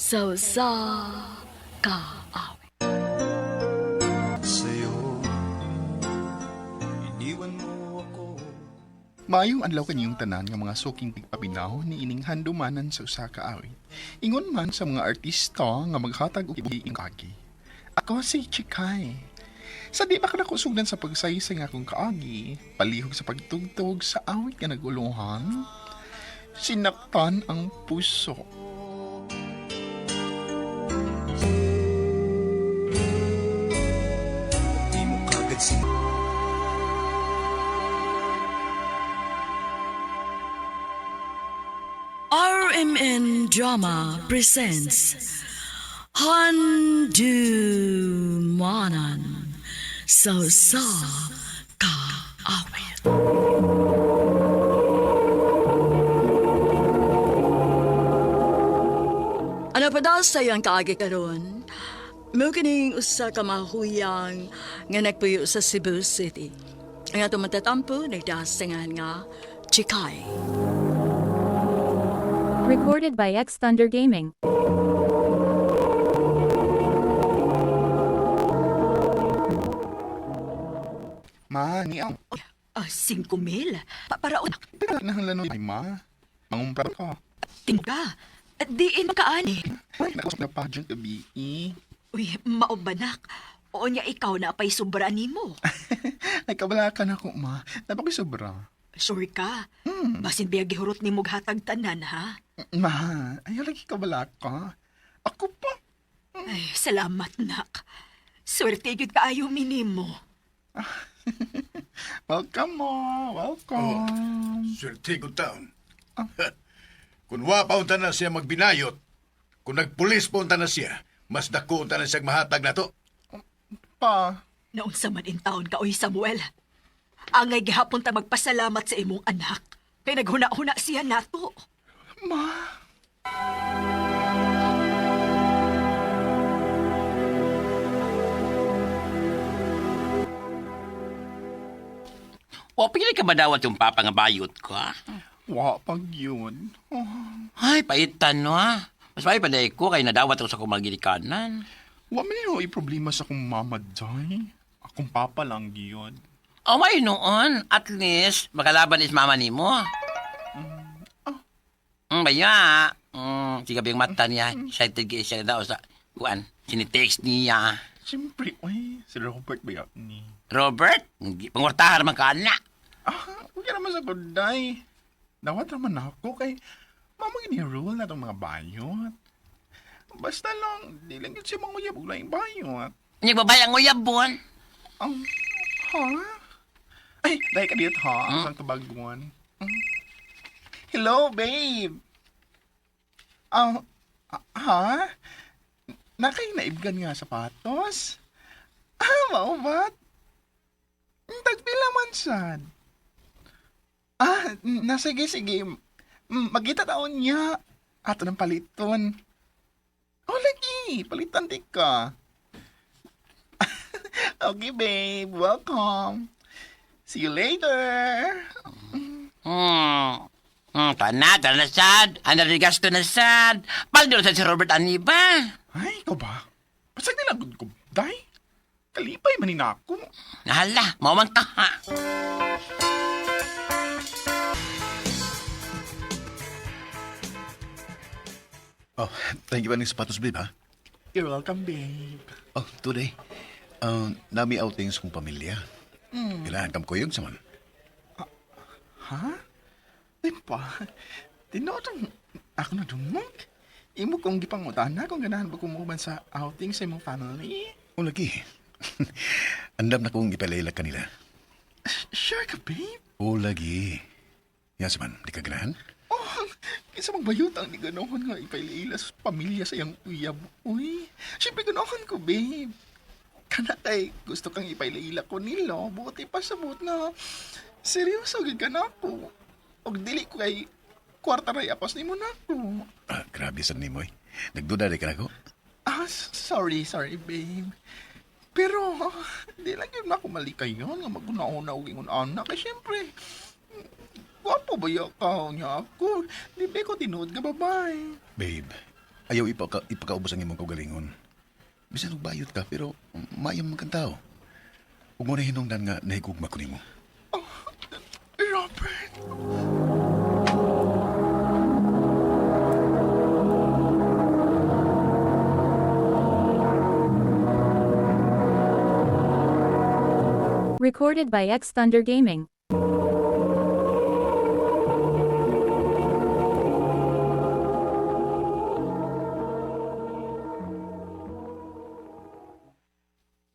Sa usa ka awit. Sa'yo, iniwan mo ako. Maayong adlaw kaniyong tanan nga mga suking tigpaminaw ni ining handumanan sa usa ka awit. Ingon man sa mga artista nga maghatag og ibuhi kagi. Ako si Chikay. Sa di ba ka nakusugdan sa pagsaysay nga akong kaagi, palihog sa pagtugtog sa awit nga naguluhan, sinaktan ang puso. Di mo kagad sin. RMN Drama presents Handumanan sa usa ka awit. Ano pa daw sa iyang kaagi karon? Mao kining usa ka mahuyang nga nagpuyo sa Cebu City. Ang atong matatampo nagdasingan nga Chikay. Recorded by X Thunder Gaming. Ma, ni ang Ah, 5,000. Para unak, kinahanglan ay ma. Mangumpra ka. tingga. At diin makaani. Ay, nakusap na pa dyan gabi. Uy, maubanak. O niya ikaw na pa'y sobra nimo. Ay, kabala ka na ko, ma. Dapat ko'y sobra. Sure ka. Basin biya gihurot nimo hatag tanan, ha? Ma, ayaw lagi kabala ka. Ako pa. Ay, salamat, nak. Swerte gyud kaayo minimo. Welcome mo. Welcome. Swerte ko taon. Kung wa pa unta na siya magbinayot, kung nagpulis pa unta na siya, mas dako unta na siya mahatag na to. Pa. Naunsa man in taon ka, oy Samuel. Angay gihapon ta magpasalamat sa imong anak. Kay naghuna-huna siya nato. Ma. O, pili ka ba dawat yung papa nga bayot ko, ha? Wa pag yun. Oh, Ay, paitan, no, ha? Mas may paday ko kay nadawat ako sa kumagilikanan. wa man yun ay problema sa akong mama, day. Akong papa lang yun. O, may noon. At least, makalaban is mama ni mo. Baya. Sigabi yung mata niya. Excited kayo siya daw sa, kuan, sinitext niya. Siyempre, uy, si Robert ba yun ni? Robert, pangwartahan naman ka na. Ah, huwag ka naman sa good day. Dawat naman ako kay mama gini rule na itong mga bayot. Basta lang, di lang yun siya manguyab og laing bayot. Hindi babae ang uyabon. Ang, ha? Ay, dahil ka dito ha? Hmm? Ang kabaguan. Hello, babe! Ah, ha? Nakay naibgan nga sapatos? Ah, mao ba? Tagpila man sad. Ah, na sige, sige. Magkita taon niya. Ato ng paliton. Oh, lagi. Palitan di ka. Okay, babe. Welcome. See you later. Tana, tana sad. Ano gasto na sad. Paldo sa si Robert Aniba. Ay, ikaw ba? Pasag nila gud ko, day. Kalipay man ni nako. Nahala, mawang ka ha. Oh, thank you pa ng sapatos, babe, ha? You're welcome, babe. Oh, today, nami outings kong pamilya. Kailangan kam kuyog sa man. Ha? Di pa. Tinuod ang ako na dumog. Imo kong gipangutana kung ganahan ba kumuban sa outing sa imong family. O lagi. Andam na kong ipalayla kanila. Sure ka, babe. O lagi. Yan sa man, di ka ganahan? Oh, kinsa mang bayot ang di ganoon nga ipaila sa pamilya sa iyang uyab. Uy, syempre ganoon ko, babe. Kana kay gusto kang ipaila ko nila, buti pa sa buot nga. Seryoso gid ka na ako. Og dili ko kay kwarta ray apas nimo na ako. Ah, grabe sa nimo eh. Nagduda di ka na ko. Ah, sorry, sorry, babe. Pero, di lang yun ako malikayon nga maguna-una og ingon ana. Kay syempre, gwapo ba ya ka niya ako? Di ba ko tinuod nga babae? Babe, Ayaw ipakaubos ang imong kaugalingon. Bisan og bayot ka, pero maayo man kang tao. Ug mo na hinungdan nga nahigugma ko nimo. Robert! Recorded by X Thunder Gaming.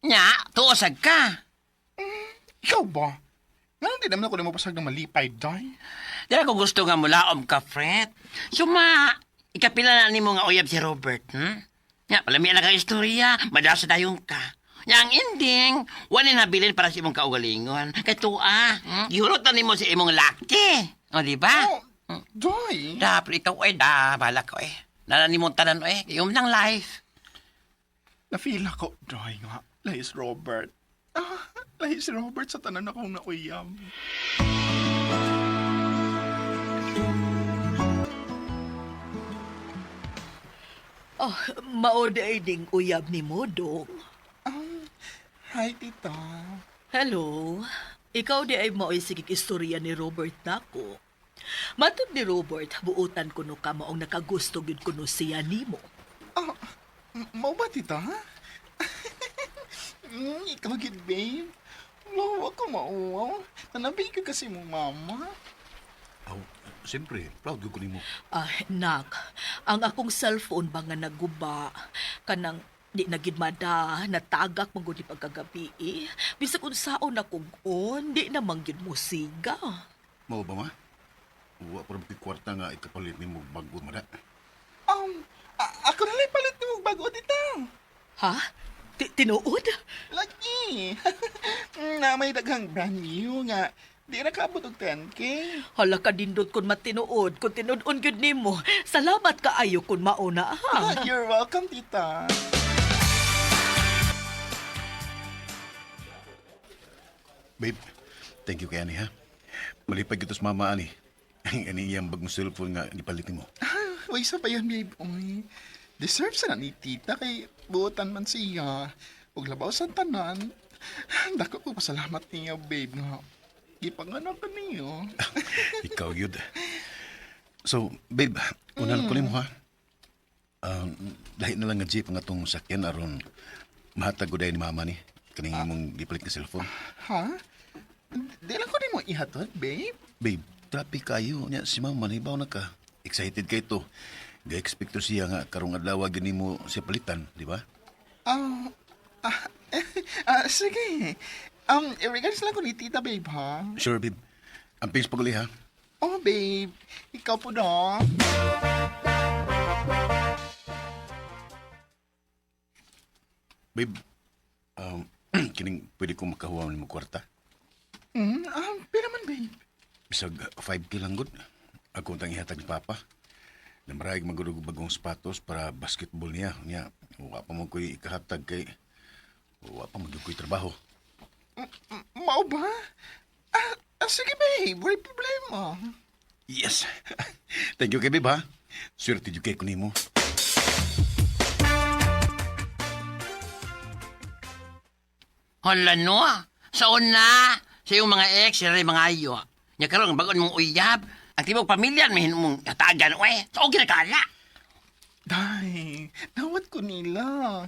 Nya, tuosag ka. Ikaw ba? Nga di naman ako na mapasag ng malipay, day. Dili ko gusto nga mulaom ka, Fred. Suma, ikapila na nimo nga uyab si Robert, Nya, palamian na kang istorya, madasa tayong ka. Nya, ang ending, wala nabilin para sa imong kaugalingon. Kay tuwa, Gihurot na nimo sa imong laki. O, di ba? Oh, day. Da, pero ikaw, eh, da, bahala ko, eh. Nala nimo tanan, eh. Iyong lang life. Na-feel ako, day nga. Lahi si Robert. Ah, lahi si Robert sa tanan akong nauyam. Oh, mao di ding uyab ni mo, dong. Hi, tita. Hello. Ikaw di ay mao'y sigig istorya ni Robert nako. Matod ni Robert, buotan kuno ka maong nakagusto gyud kuno siya nimo. Ah, mao ba, tita? Ikaw gid, babe. Lo, ako mauwaw. Nanabi ka kasi mong mama. Aw, siyempre, proud ko nimo. Ah, nak, ang akong cellphone ba nga naguba kanang di na gid mada, natagak man gud ni pagkagabi eh. Bisag unsaon akong on, di na man gyud mo siga. Mao ba ma? Wa pa ra kwarta nga ikapalit nimo bag-o mada. Ako na lang palit mo bago, tita. Ha? Tinuod? Lagi. Na may daghang brand new nga. Di na kaabot og 10K. Hala ka dindot kun matinuod, kun tinud-on gyud nimo. Salamat kaayo kun mauna ha. Ah, you're welcome, tita. Babe, thank you kay ani ha. Malipay gyud sa mama ani. Ang ani iyang bagong cellphone nga gipalit nimo. Uy, isa pa yan, babe. Uy, deserve sa na ni tita kay buotan man siya. Ug labaw sa tanan. Dako ko pasalamat niya, babe, nga. Gipanganak ka niyo. Ikaw yun. So, babe, unan ko nimo ha. Lahi na lang nga jeep ang atong sakyan aron mahatag ko dahil ni mama ni kaning imong gipalit nga cellphone. Ha? Di lang ko din mo ihatod, babe. Babe, traffic kayo nya si mama nahibaw na ka. Excited kay to. Ga-expect to siya nga karong adlaw gani mo siya palitan, di ba? Ah, ah, sige. Regards lang ko ni tita, babe, ha? Sure, babe. Ang pings paguli ha. Oh, babe. Ikaw po na. Babe, um, kining pwede ko makahuwa nimo kwarta. Pila man, babe. Bisag 5K lang gud. Ako tang ihatag ni Papa. Namarayag magurog og bagong sapatos para basketball niya. Niya, wa pa mo ko'y ikahatag kay wa pa magyud ko'y trabaho. Mao ba? Sige, babe. Wala problema. Yes. Thank you kay babe ha. Swerte jud kay ko nimo. Hala no, sa una, sa iyong mga ex, sila rin mga ayo. Nya karon bagon mong uyab, ang tibok pamilya may mong katagan, eh. Sa okay na kala. Day, nawat ko nila.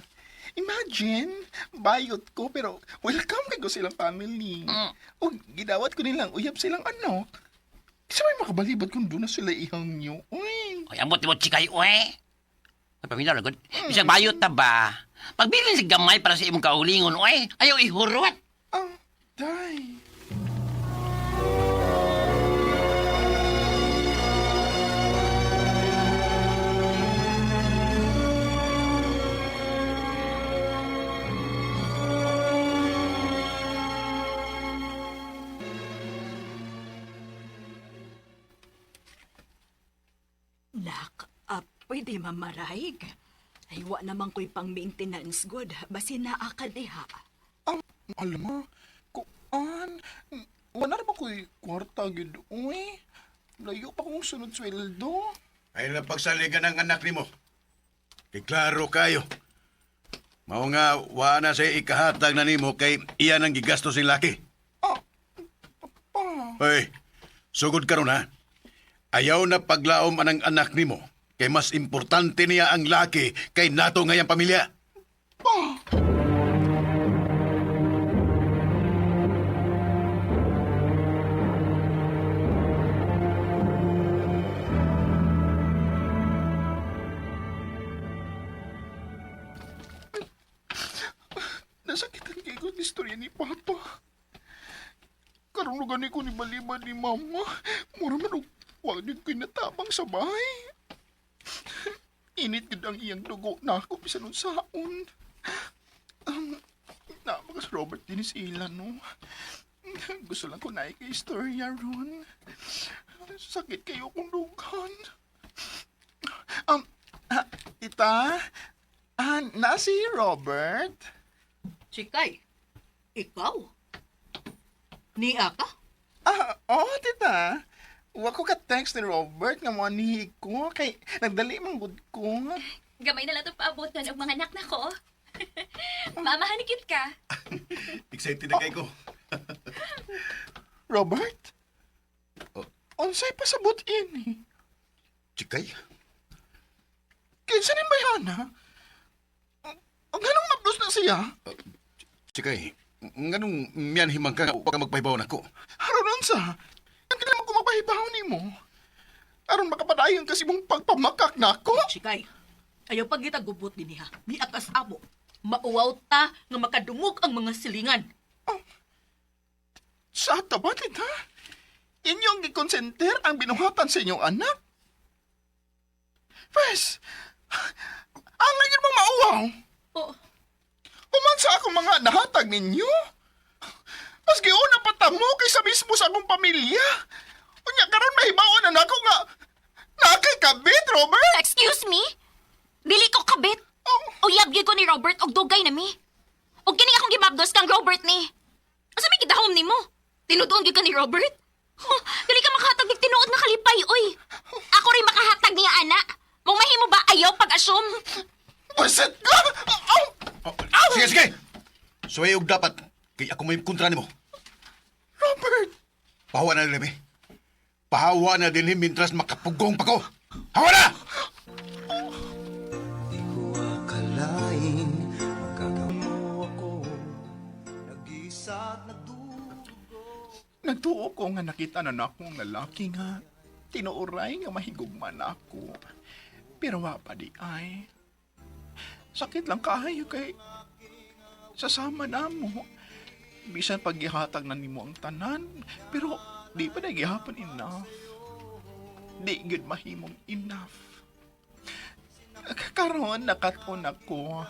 Imagine, bayot ko pero welcome kay ko silang family. O gidawat ko nilang uyab silang anak. Isa may makabalibad kung doon na sila ihang niyo. Uy, Ay, ambot mo chikay, eh. Ay, pamilya, lagod. Bisag bayot ta ba? Pagbilin sa gamay para sa imong kaulingon, eh. Ayaw ihurot. ah, day. Nak, pwede mamaraig. Ay, wa naman ko'y pang maintenance good. Basi naa ka diha. Alam mo, kuan, wala na ba ko'y kwarta gid, uy. Layo pa kong sunod sweldo. Ay lang pagsaligan ang anak nimo. Kay klaro kayo. Mao nga, wa na siya ikahatag na nimo kay iyan ang gigasto sing laki. Ah, pa. Hoy, sugod karon ha. Ayaw na paglaom anang anak nimo kay mas importante niya ang laki kay nato ngayang pamilya. Pa. Nasakitan kay ko ang istorya ni Papa. Karong lugar ni ko ni Baliba ni Mama. Mura man og wa gyud ko'y natabang sa bahay. Init gud ang iyang dugo na ako bisan unsaon. Na mga si Robert din sila no. Gusto lang ko na kay istorya ron. Sakit kayo kung dughan. Um, ah, tita, ah, na si Robert? Chikay, ikaw? Niya ka? Ah, oh, tita. Wa ko ka-text ni Robert nga mo ni ko kay nagdali man gud ko. Gamay na lang itong paabotan og mga anak na ko. Mamahanikit ka. Excited na kay ko. Robert? Oh. Unsay pasabot ini? Chikay, Kinsa ni bayana? Ang ganong mablos na siya? Chikay, nganong miyan himang ka wa ka magpahibaw nako. Aron unsa? Ang kailangan ko mapahibaw nimo. Aron makapadayon kasi mong pagpamakak nako. Chikay, ayaw pagita gubot din niya. Niya ka sa amo. Mauwaw ta nga makadungog ang mga silingan. Sa ba, tita? Inyong gikonsenter ang binuhatan sa inyong anak? Pwes, ang ngayon mong mauwaw. Oo. Human sa akong mga nahatag ninyo. Mas giuna pa tamo kaysa mismo sa akong pamilya. Unya karon mahibaon na nako nga nakay kabit, Robert. Excuse me? Dili ko kabit. Oh. Uyab gyud ko ni Robert og dugay na mi. Og kini akong gimabdos kang Robert ni. Asa may gidahom nimo? Tinuod gyud ka ni Robert? Huh, dili ka makahatag og tinuod nga kalipay oy. Ako rin makahatag niya ana. Mong mahimo ba ayaw pag-assume? Basit ka! Aw! Oh, sige, sige. Suway og dapat kay ako may kontra nimo. Robert! Pahawa na din eh. Pahawa na din mintras makapugong pa ko. Hawa na! Di ko akalain Magkagawa mo ako Nag-isa at nagdurugo. Nagtuo ko nga nakita na nako ang lalaki nga tinuoray nga mahigugma na ako. Pero wa pa di ay. Sakit lang kaayo kay sasama na mo. Bisan paggihatag na nimo ang tanan, pero di pa na gihapon enough. Di gyud mahimong enough. Karon nakatuon ako.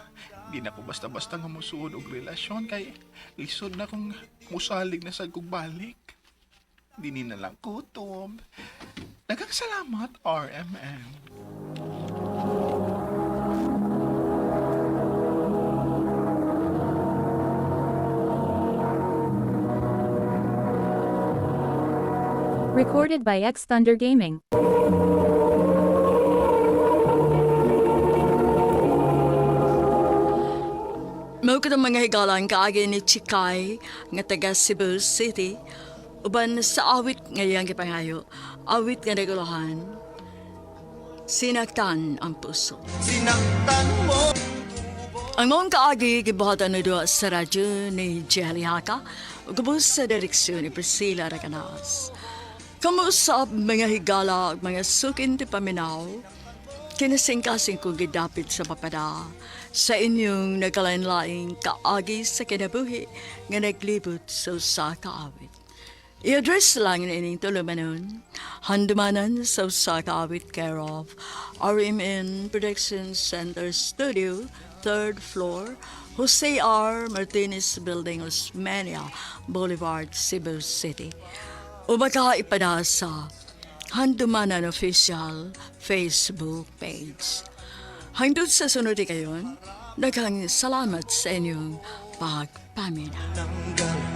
Di na ko basta-basta nga musuod og relasyon kay lisod na kong musalig na sad kog balik. Dini na lang kutob. Daghang salamat, RMN. Recorded by X Thunder Gaming. Mao katong mga higalan kaagi ni Chikay nga taga Cebu City uban sa awit nga iyang gipangayo, awit nga naguluhan. Sinaktan ang puso. Sinaktan mo. Ang maong kaagi gibuhatan na duha sa radyo ni Jelly Haka ug ubos sa direksyon ni Priscilla Raganas. Kamusap mga higala ug mga sukin ti paminaw, kinasingkasing kong gidapit sa papada sa inyong nagkalain-laing kaagi sa kinabuhi nga naglibot sa usa ka awit. I-address lang ining tulumanon, handumanan sa usa ka awit care of RMN Production Center Studio, 3rd floor, Jose R. Martinez Building, Osmeña Boulevard, Cebu City. O baka ipada sa Handumanan Official Facebook page. Hangtod sa sunod kayon, daghang salamat sa inyong pagpamina. Tanggal.